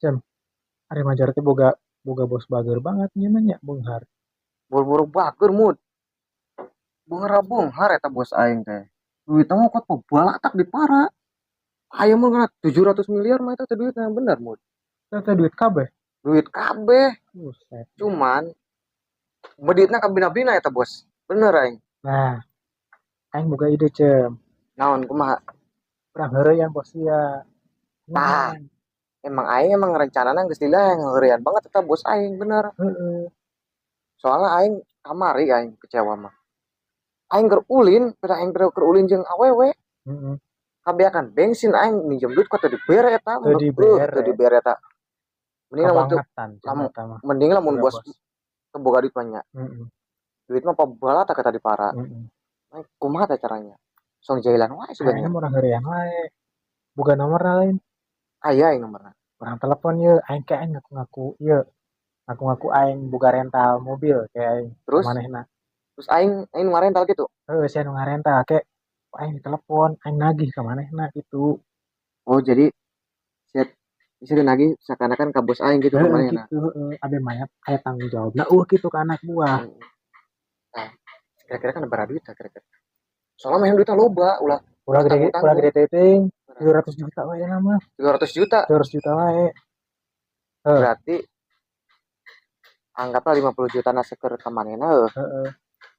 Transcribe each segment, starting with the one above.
Cem, ari Majar teh boga boga bos bager banget nya mah nya, beunghar. Boro-boro bager, Mud. Beunghar beunghar eta bos aing teh. Duitna mah kuat balatak di para. Aya mah kana 700 miliar mah eta teh duitna, bener, Mud. Eta teh duit kabeh. Duit kabeh. Buset. Cuman meditna ka bina-bina eta bos. Bener aing. Nah, aing boga ide, Cem. Naon, kumaha? Urang heureuyan bos sia. Tah, emang aing emang rencanana geus lila yang ngeureyan banget eta bos aing, bener. Heeh. Soalnya aing kamari aing kecewa mah. Aing keur ulin, pada aing keur ulin jeung awewe. Heeh. Kabeakan bensin, aing minjem duit kok teu dibere eta. Teu dibere. Teu dibere eta. Mending lamun teu Kebangetan Cem eta mah. Mending lamun Boga bos teu boga duit mah nya. Heeh. Duit mah pabalatak eta di para. Heeh. Aing kumaha teh caranya? Song jailan wae sugan Kayaknya nya. mah urang heureuyan wae. Boga nomorna lain? Aya aing nomorna. Urang telepon ye, aing kayak aing ngaku-ngaku ieu. Ngaku-ngaku aing boga rental mobil kayak aing Terus? Manehna. Terus aing aing ngarental gitu. Heuh, sia nu ngarental ke aing ditelepon, aing nagih ka manehna gitu. Oh, jadi sia bisa nagih seakan-akan ka bos aing gitu Heeh, ka manehna. gitu, heeh. Abe mah aya tanggung jawabna euweuh kitu ka anak buah. Heeh. Nah, kira-kira kan sabaraha duit tah kira-kira? Soalnya mah duitnya loba, ulah Ulah gede, ulah tanggung-tanggung. Gede teuing, 300 juta wae na mah. 300 juta. 300 juta wae. Heuh. Berarti anggaplah 50 juta na seker ka manehna heuh. Heeh.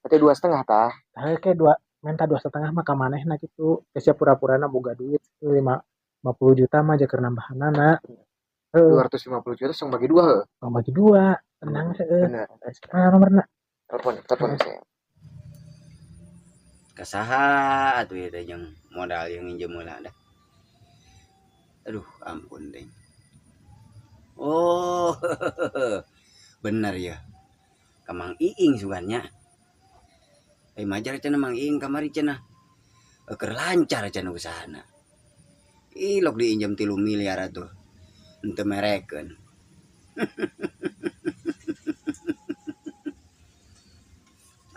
Berarti 2,5 tah. Tah ke dua minta 2,5 mah ka manehna gitu. Geus sia pura-purana boga duit lima 50 juta mah keur nambahanana. Heuh. 250 juta langsung bagi dua heuh. Tong bagi dua, tenang heuh. Bener. Mana nomorna? Telepon, telepon saya. Ka saha atuh ieu teh jeung modal yang nginjem heula dah. Aduh, ampun deh. Oh, bener ya. Ka Mang Iing sugan nya. Eh, Majar cenah Mang Iing kamari cenah. Keur lancar cenah usahana. Ilok diinjem 3 miliar atuh. Henteu merekeun.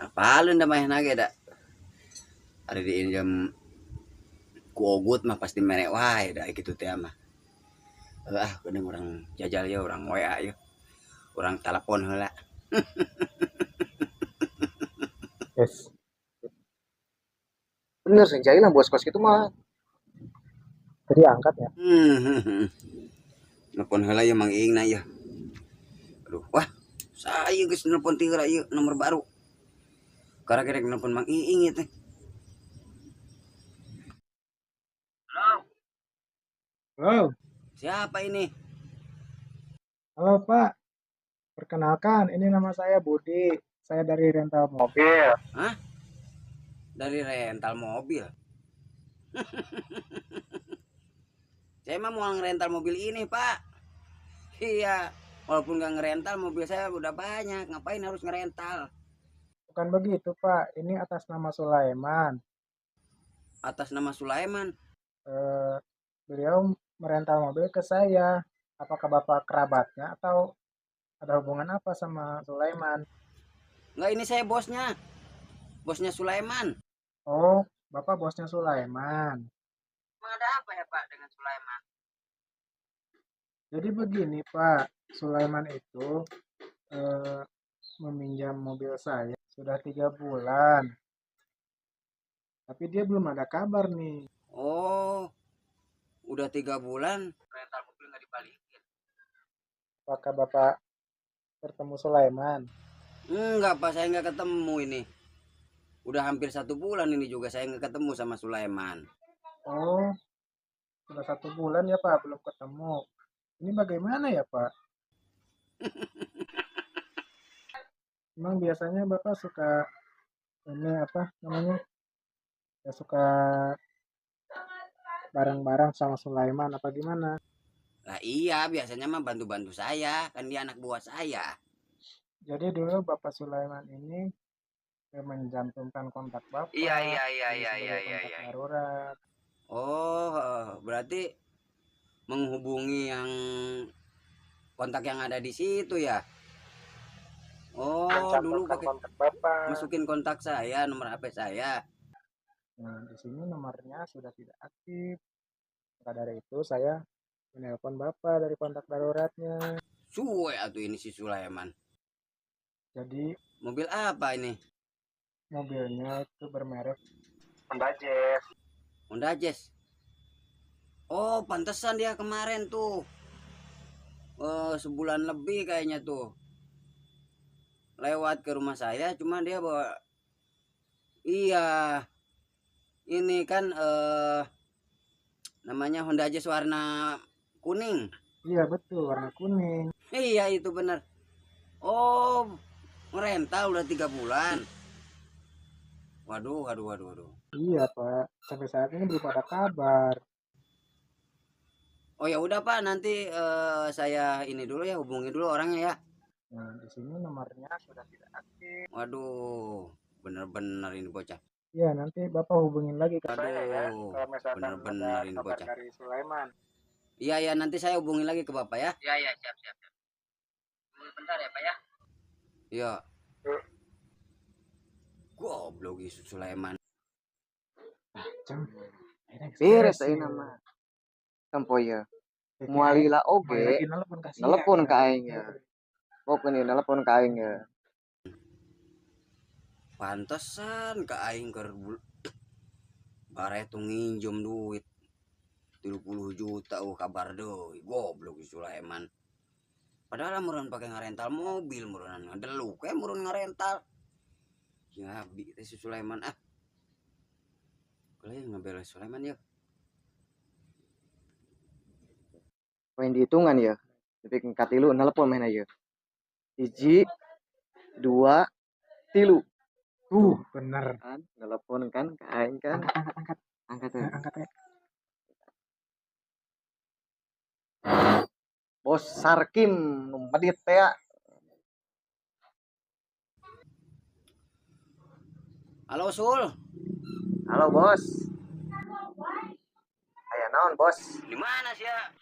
Apaleun da manehna ge da. Ari diinjem ku Ogut mah pasti mere wae da kitu teh mah. Heuh ah, geuning urang jajal ye, urang WA ye. Urang telepon heula. Yes. Bener sing jailan bos kos kitu mah. Tadi angkat ya? Nelpon heula ye Mang Iing na ye. Aduh, wah, saya geus nelpon ti heula ieu nomor baru. Karena rek nelpon Mang Iing ieu teh. Halo. Halo. Siapa ini? Halo, Pak. Perkenalkan, ini nama saya Budi. Saya dari rental mobil. Hah? Dari rental mobil? Saya mah mau ngerental mobil ini, Pak. Iya, walaupun nggak ngerental, mobil saya udah banyak. Ngapain harus ngerental? Bukan begitu, Pak. Ini atas nama Sulaiman. Atas nama Sulaiman? Beliau merental mobil ke saya. Apakah Bapak kerabatnya atau ada hubungan apa sama Sulaiman? Enggak, ini saya bosnya. Bosnya Sulaiman. Oh, Bapak bosnya Sulaiman. Emang ada apa ya, Pak, dengan Sulaiman? Jadi begini, Pak. Sulaiman itu meminjam mobil saya sudah 3 bulan. Tapi dia belum ada kabar nih. Oh, udah 3 bulan rental mobil nggak dibalikin. Apakah Bapak bertemu Sulaiman? Enggak, Pak, saya nggak ketemu ini. Udah hampir 1 bulan ini juga saya nggak ketemu sama Sulaiman. Oh, sudah 1 bulan ya, Pak, belum ketemu. Ini bagaimana ya, Pak? Emang biasanya Bapak suka ini apa namanya? Ya suka bareng-bareng sama Sulaiman apa gimana? Lah iya, biasanya mah bantu-bantu saya, kan dia anak buah saya. Jadi dulu Bapak Sulaiman ini mencantumkan kontak Bapak. Iya, Jadi iya, sebagai iya, kontak iya. darurat. Oh, berarti menghubungi yang kontak yang ada di situ ya? Oh, dulu Mencantumkan pakai kontak Bapak. Masukin kontak saya, nomor HP saya. Nah, di sini nomornya sudah tidak aktif. Maka dari itu saya Menelpon Bapak dari kontak daruratnya. Suwe atuh ini si Sulaiman. Jadi Mobil apa ini? Mobilnya itu bermerek Honda Jazz. Honda Jazz. Oh, pantesan dia kemarin tuh. Sebulan lebih kayaknya tuh. Lewat ke rumah saya, cuma dia bawa, iya. Ini kan namanya Honda Jazz warna kuning. Iya betul, warna kuning. Iya itu benar. Oh, ngerental udah 3 bulan. Waduh, waduh, waduh, waduh. Iya Pak, sampai saat ini belum ada kabar. Oh ya udah Pak, nanti saya ini dulu ya, hubungi dulu orangnya ya. Nah, di sini nomornya sudah tidak aktif. Waduh, bener-bener ini bocah. Iya, nanti Bapak hubungin lagi ke saya ya. Aduh, Kalau misalkan bener-bener ada ini kabar bocah. Dari Sulaiman. Iya, ya, nanti saya hubungin lagi ke Bapak ya. Iya, iya, siap, siap. Tunggu bentar ya, Pak ya. Iya. Goblok si Sulaiman. Cem. Beres ayeuna mah. Tempo ieu. Moal lila oge. Nelpon ka sia. Nelpon ka aing ya. Pokoknya nelpon ka aing ya. Pantesan ka aing keur bareto nginjem duit 30 juta, oh kabar deui, goblok si Sulaiman. Padahal meureun pake ngarental mobil, meureun ngadeluk we meureun ngarental. Ya bi teh si Sulaiman ah. Kalau ngabela Sulaiman ya. Poin dihitungan ya. Tapi katilu nelpon mana ya. 1, 2, 3. Tuh, bener. Kan nelpon kan ka aing kan. Angkat, angkat, angkat. Angkat ya. Nah, angkat ya. Bos Sarkim nu medit teh ya. Halo Sul, Halo bos. Aya naon bos? Di mana sih ya?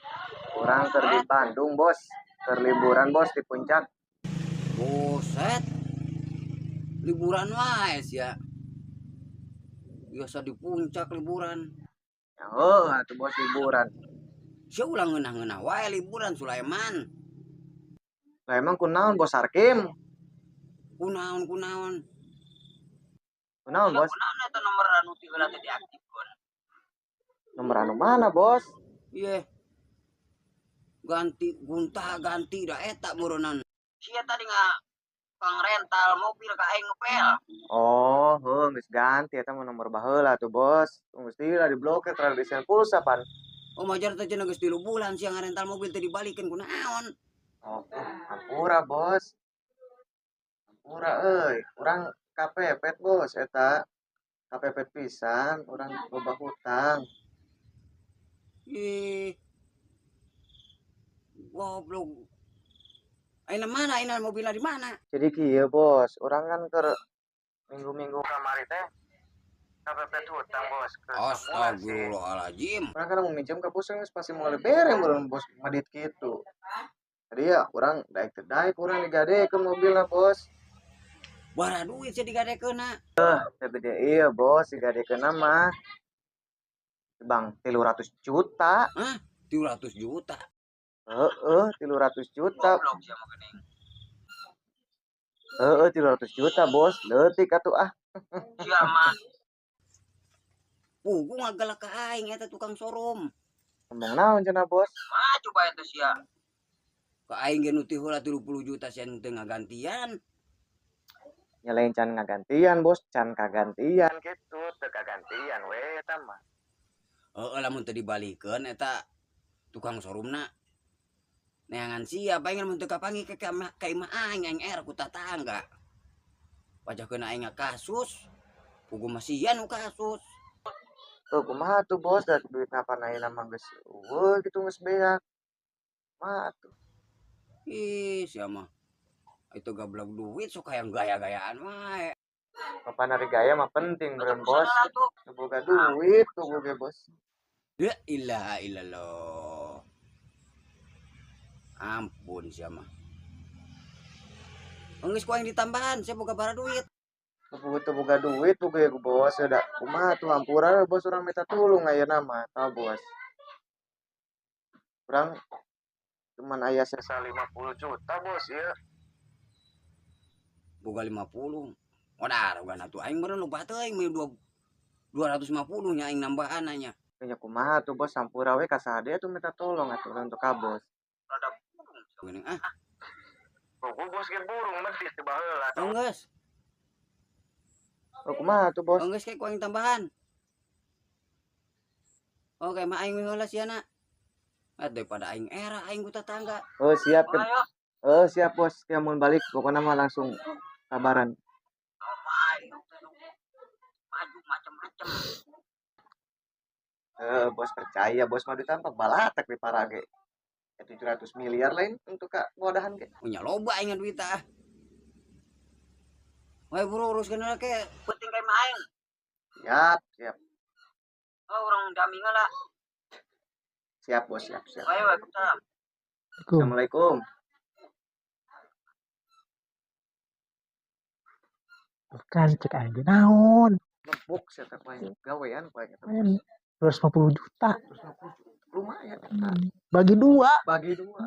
Urang keur di Bandung bos. Keur liburan bos di puncak. Buset. Liburan wae sih ya. Biasa di puncak liburan. Ya heuh atuh bos liburan. Sia ulah ngeunah-ngeunah wae liburan Sulaiman. Lah emang kunaon bos Sarkim? Kunaon kunaon. Kunaon bos? Kunaon eta nomor anu ti heula teh diaktifkeun? Nomor anu mana bos? Iya. Ganti gunta ganti da eta meureunnan. Sia tadi kang rental mobil ka aing ngepel. Oh, heuh geus ganti eta mah nomor baheula tuh bos. Geus teu diblokir tradisi pulsa pan. Oh majar teh cenah geus 3 bulan sia ngarental mobil teh dibalikeun kunaon? Oh, hampura bos. Hampura euy, urang kapepet bos eta. Kapepet pisan, urang loba hutang. Ih. Goblok. Ayeuna mana ayeuna mobilna di mana? Jadi kieu bos, urang kan keur minggu-minggu kamari teh kapepet hutang bos ke sabulan sih. Astagfirullahaladzim. Urang kan mau minjem ka bos geus pasti moal bere meureun bos medit kitu. Jadi ya urang daek teu daek urang digadekeun mobilna bos. Bara duit sih digadekeunna. Teu gede ieu bos digadekeunna mah. Bang 300 juta. Hah? 300 juta. Heeh, 300 juta. Goblok sia mah geuning. Heeh, 300 juta bos, leutik atuh ah. Sia mah. Puguh ngagalak ka aing eta tukang showroom. Ngomong naon cenah bos? Ah coba eta sia. Ka aing ge nu ti heula 30 juta sia teu ngagantian. Nya lain can ngagantian bos, can kagantian gitu, teu kagantian we eta mah. Heeh, lamun teu dibalikeun eta tukang showroomna neangan sia paling lamun teu kapanggih ka imah aing, aing er ku tatangga. Pajakeun aing kasus, puguh mah sia nu kasus. Tuh kumaha tuh bos, da duit kapan ayeuna mah geus eueuh kitu geus beak. Kumaha atuh? Ih, sia mah. Itu gablek duit sok hayang gaya-gayaan wae. Kapan ari gaya mah penting meureun bos. Teu boga duit tuh ge bos. La ilaha illallah. Ampun sia mah. Geus ku aing ditambahan, sia boga bara duit. Teu boga duit tuh ge bos da kumaha tuh hampura bos urang minta tulung ayeuna mah tah bos. Urang cuman aya sesa 50 juta, Bos, ya. Boga 50. Modar ugan atuh aing meureun loba teuing mah 250 nya aing nambahan nya. Nya kumaha tuh, Bos, sampura we ka saha deui atuh minta tolong atuh untuk ka Bos. Rada burung geuning ah. Oh, Bos ge burung medit di baheula. Oh, geus. Oh, kumaha tuh, Bos? Oh, geus kayak ku aing tambahan. Oke, mah aing heula siana. Ah, daripada aing era aing ku tetangga. Oh, siap. Oh, ayo. Oh, siap, Bos. Ya mun balik pokoknya mah langsung kabaran. Maju macem-macem. Eh, Bos percaya, Bos mah duit tanpa balatak di parage. Ya 700 miliar lain untuk ka bodahan ge. Punya loba aing duit ah. Woi bro, uruskeun heula ke penting kayak mah aing. Siap, siap. Oh, urang dami heula. Siap, Bos, siap, siap. Woi, waalaikumsalam. Assalamualaikum. Bukan cek aing ge naon. Ngebuk sia teh aing gawean ku aing eta. Men, 250 juta. 250 juta. Lumayan. Bagi dua. Bagi dua.